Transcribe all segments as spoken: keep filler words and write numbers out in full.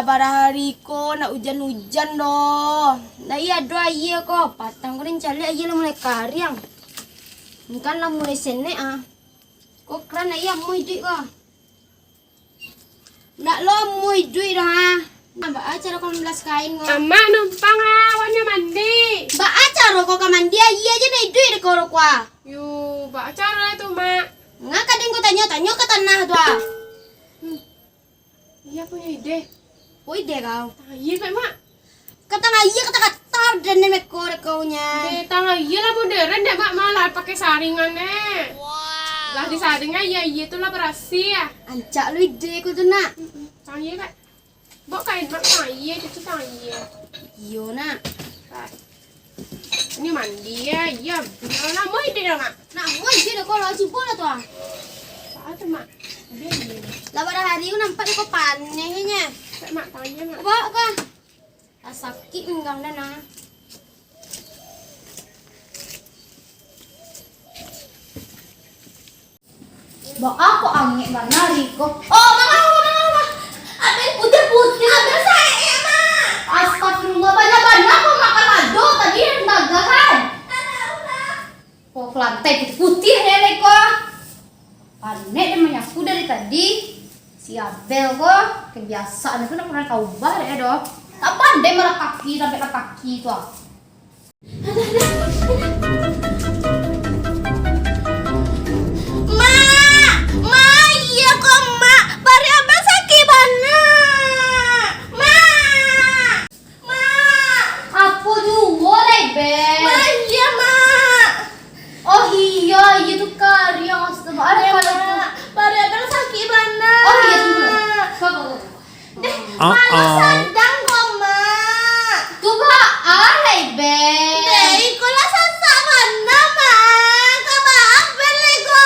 Bara hari ko ndak ujan-ujan doh. Ndak iyo ado aia ko. Patang ko den caliak aia lah mulai kariang. Kan lah mulai senek ah. Ko kran ndak iyo amuah iduik ko. Ndak lo amuah iduik doh ah. Nah, baa caro ko mambalas kain ko? Amak numpang ah, awaknyo mandi. Baa caro ko ka mandi, aia se ndak iduik di koro ko ah. Yo, baa caro tu, Mak? Ngakadin ko tanyo-tanyo ka tanah tu ah. Hmm. Iyo punyo ide. Oh, ide kau. Tang aia, Mak. Ka tang aia kata-kata den meko dek kau nyo. Deh, tang aia lah modern dek, Mak, malah pakai saringan, eh. Lah disaring aia, aia tu lah barasiah. Ancak lo ide kau tu, Nak. Mm-mm. Tang aia, Mak. Baok kain, Mak, tang aia, cuci tang aia. Iyo, Nak. Mak. Ini mandi ya, iya. Lah, mau ide dah, Mak. Nak, mau ide dah, kalau cubo lah tu ah. Apa tu, Mak? Ide, ide. Lah, bara hari ko nampak dek kau paneh nyo. Cak, Mak, tang aia, Mak. Baok ko. Ah, sakik pinggang den ah. Baa ko angek bana hari ko. Oh, Mak, Mak, Mak, Mak, Mak. Abel putiah-putiah, Abel saek, Mak. Astagfirullah, bana-bana ko makan ado tadi nan tagahan. Anak urang. Oh, lantai putiah-putiah dek ko. Panek den manyapu dari tadi. Si Abel ko, kebiasaan tu ndak pernah taubah dek doh. Tampek den malah kaki, tampek kaki tu ah. Mak! Mak, iyo ko, Mak! Paruik Abel sakik bana! Mak! Mak! Apo juo lai, Bel? Mak, iyo, Mak! Oh iyo, iyo tu kariang, astaga. Alah, iyo, kalau tu. Mak. Paruik Abel sakik bana! Oh iyo tu. Ko, ko, ko. Deh, malah sadang ko, Mak. Tu baa lai, Bel? Deh, iko lah sasak bana, Mak. Ka baa Abel lai ko?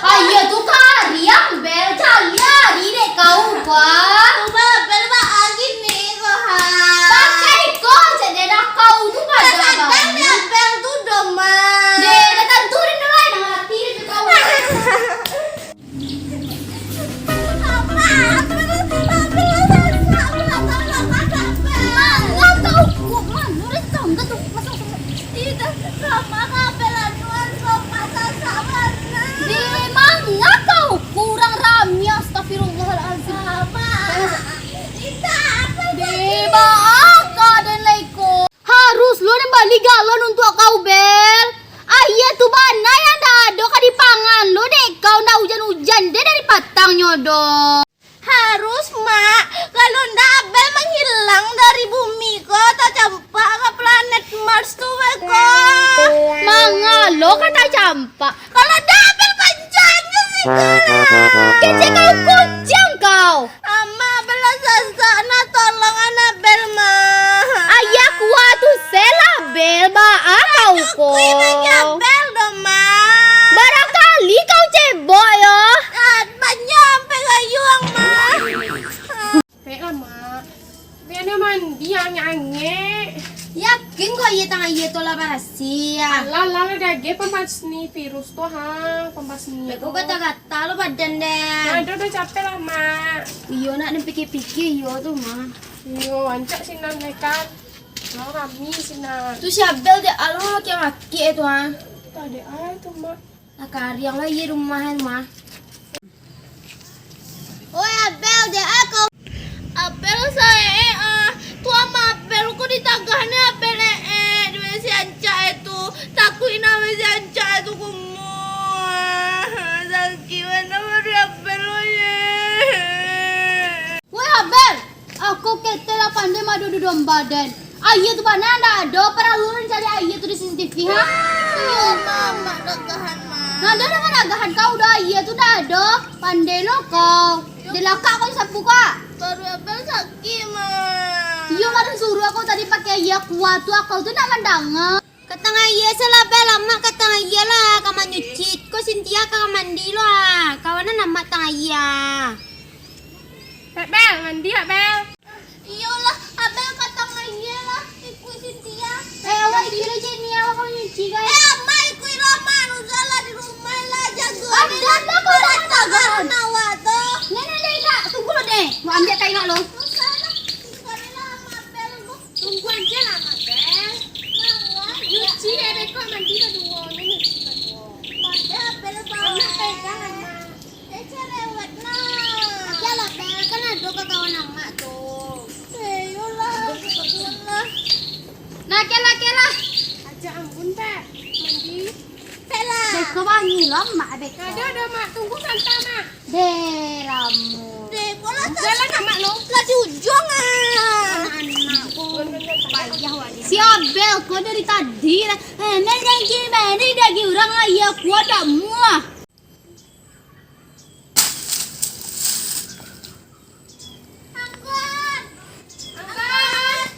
Aia tu kariang, Bel. Caliak ari dek kau ko. Tu baa Abel baa gini ko, ha? Pakai ko, cek dek kau tu pada sadang dek Abel tu doh, Mak. Deh, dah tantu rindu lai, dah mati dah tu kau. Deh, manga kau kurang rami, astagfirullahalazim. Deh, baa ka den lai ko? Harus lo den bali galon untuak kau, Bel. Aia tu bana nan ndak ado ka dipangan lo dek kau, ndak ujan-ujan deh dari patangnyo doh. Harus, Mak. Kalau ndak, Abel manghilang dari bumi ko, tacampak ka planet Mars tu beko. Manga lo ka tacampak? Kalau ndak, Abel pancang jo siko lah. Kecek kau, kuciang kau. Amak, Abel lah sasak, nah tolong Anabel, Mak. Aia kuah tu se lah, Bel, baa kau ko. Abel doh, Mak. Barangkali kau cebok yo. Ah, banyak sampai gayuang, Mak. Pek lah, Mak. Biar dia mandi angek-angek. Yakin kau aia tang aia tu lah barasiah? Alah, lah, lah, dah ge pembasmi virus tu, ha, pembasmi tu. Beko gatal-gatal lo badan den. Aduh, dah capek lah, Mak. Iyo, nak den pikir-pikir, iyo tu, Mak. Iyo, rancak sinan, kan. Lah, rami sinan. Tu si Abel dek alo laki-laki tu, ha. Tak ada ai tu, Mak. Lah kariang lah iyo rumah, rumah. Oi, Abel, dek ai kau. Abel saek ah. Tu ama Abel ko ditagah ni Abel eh, eh. Di mesi ancak eh tu. Takuik na mesi ancak eh tu kumuah. Sakik bana paruik Abel, oi. Woi, Abel, aku ketek lah pandai madu di domba den. Aia tu bana ndak ado, paralu den cari aia tu di C C T V, ha? Iyo, Mak, Mak dagahan, Mak. Ndak ado nan dagahan kau doh, aia tu ndak ado. Pandai lo kau. Dilakak kau sapu, Kak. Paruik Abel sakik, Mak. Iyo, Mak, den suruah kau tadi pakai aia kuah tu, kau tu ndak mandanga. Ka tang aia se lah, Bel, Mak, ka tang aia lah, ka manyuci. Ko Sintia ka mandi lo, ah. Kawanan Amak tang aia. Bel, Bel, mandi, Bel. Iyolah, Abel ka tang aia lah, ikuik Sintia. Eh, awak ikuik lo, Cik Nia, awak ka manyuci, guys. Eh, Amak, ikuik lo, Amak, Nuzal lah di rumah lah, jago. Ah, dah, dah, kau dah, dah, dah. Awak tu. Nek, nek, nek, Kak, tunggu lo, Nek. Kawangi lo, Mak, dek. Ado, ado, Mak. Tunggu sabanta, Mak. Deh, lamo. Deh, bola. Jalan, Mak, lo. Lah di ujuang, ah. Anak, oh. Payah, wak. Si Abel ko dari tadi lah. Eh, neng, neng, gimana daging urang, ayah kuat dak muah. Angkot! Angkot!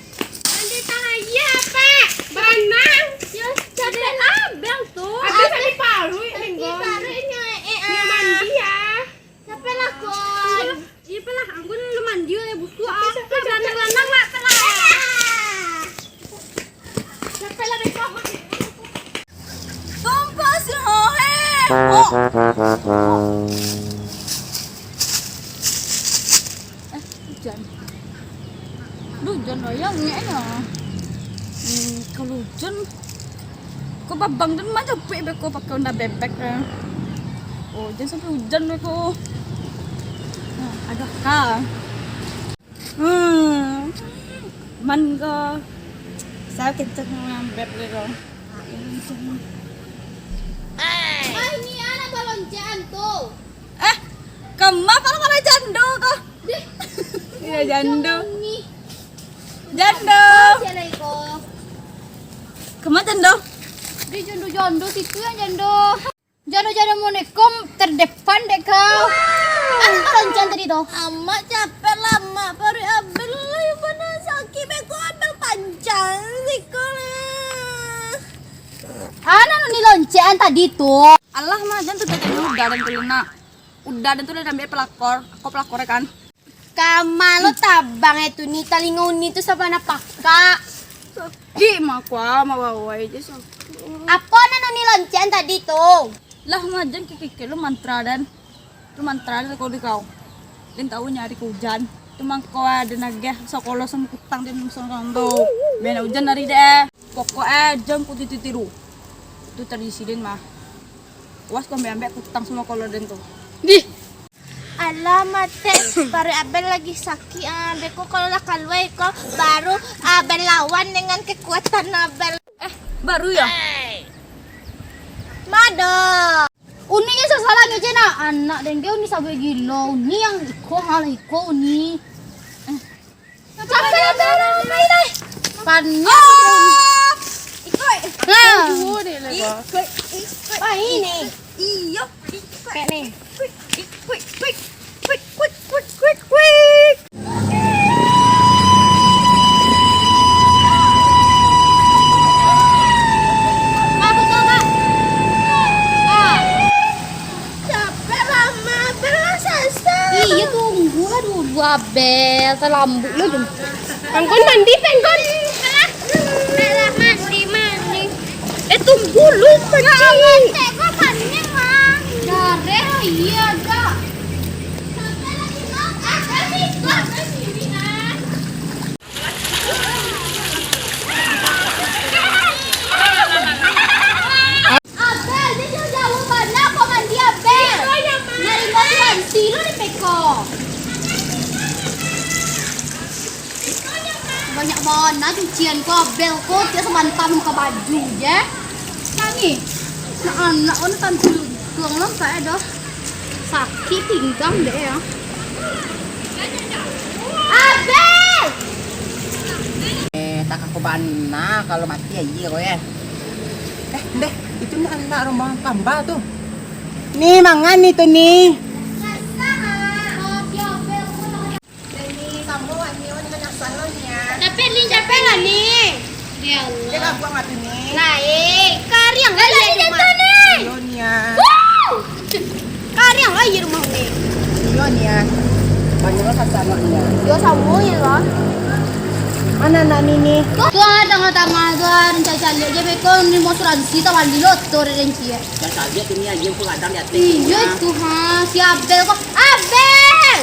Mandi tang ayah, Pak! Banang! Yo, capek lah, Abel tu. Abel sampai paruik, Minggu. Paruik nyo, eh, ah. Mandi, ah. Capek lah, Kon. Iya, Pak lah. Angkot lu mandi, eh, busuk, ah. Capek, capek, capek. Banang, Pak, Pak lah. Capek lah, Beko. Sumpah sih, ho, eh. Ho. Eh, hujan. Aduh, hujan rayang ni, ya. Hmm, kalau hujan, ko babang dan macam pe beko pakai Honda bebek, ya. Oh, jangan sampai hujan beko. Nah, agak kah. Hmm. Man ko. Saya kenceng ngambek deh ko. Ai, ni anak baloncean tu. Eh, kama pala-pala jando ko? Deh. Iya, jando. Ni. Jando. Oh, siapa lagi ko? Kama jando? Di jando-jando situ yang jando. Jado-jado Monekom terdepan dek kau. Anak karancang tadi tu. Amak capek lah, Mak. Paruik Abel lah yang mana sakit. Beko Abel pancang siko lah. Anak nu niloncekan tadi tu. Alah, Mak, jan tu tadi udah dan tu nak. Udah dan tu lah ambil pelakor. Aku pelakor kan. Kama lo tabang e tu ni, talingo Uni tu sabana pakak. Sakik mah kua, mawawai je sakik. Apo nan Uni loncekan tadi tu? Lah, majan kikik lo mantra dan. Tu mantra dan kau di kau. Den tahu nyari ke hujan. Tu mangko ada nageh sakolah sama kutang den sama tu. Bena hujan dari deh. Pokok e jam ku tiru-tiru. Tu tradisi den mah. Was kau ambek-ambek kutang sama kalau den tu. Dih. Alah, matek, paruik Abel lagi sakik, ah. Beko kalau lah kalua iko, baru Abel lawan dengan kekuatan Abel. Eh, baru yo? Mado. Uni nyo sasalah nyo, cina. Anak dengke Uni sabuik gilo. Uni yang iko, hal iko, Uni. Eh. Capek lah, capek lah, main lah. Panas. Ikut. Nah. Ikut, ikut. Main ni. Iyo. Ikut. Kayak ni. Ikut, ikut, ikut. Ikut, ikut, ikut, ikut. Mak, betul, Mak. Ah. Capek lah, Mak. Abel lah sasah. Iya, tunggulah dulu, Abel. Terlambat lah tu. Angkon mandi, Pengkon. Alah, alah, mandi, mandi. Eh, tunggu lu, Pengkon. Nggak, nggak, nggak, panik, Mak. Gareh, iya, Kak. Capek lagi, Mak. Ada sih, Mak. Ada sih, Mak. Abel, dia jauh-jauh bana ko mandi, Abel. Narimo asuransi lo di beko. Banyak bana cucian ko, Abel ko, tiap samantang buka baju je. Nangih. Nak anak ko tantu lukuang lo, tak ada. Sakik pinggang dek yo. Abel! Eh, tak aku bana kalau mati aja kau ya. Eh, deh, itu ni anak rumah Kamba tu. Ni mangan ni tu ni. Capek ni, capek lah ni. Ya Allah. Dia lah buang atu ni. Naik. Kariang lah iya rumah. Iyo ni ya. Wow! Kariang lah iya rumah ni. Iyo ni ya. Banyak lah kata anak ni ya. Yo, samo ya lah. Mana anak ni ni? Tu ah, tangah-tangah tu ah, rencana caliak je beko ni mau asuransi tak mandi lo tu rencana. Dan caliak tu ni aja aku kadang di atas. Iyo tu ha, si Abel ko. Abel!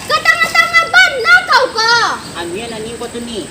Ka tangah-tangah bana kau ko. Anu ya nani ko tu ni.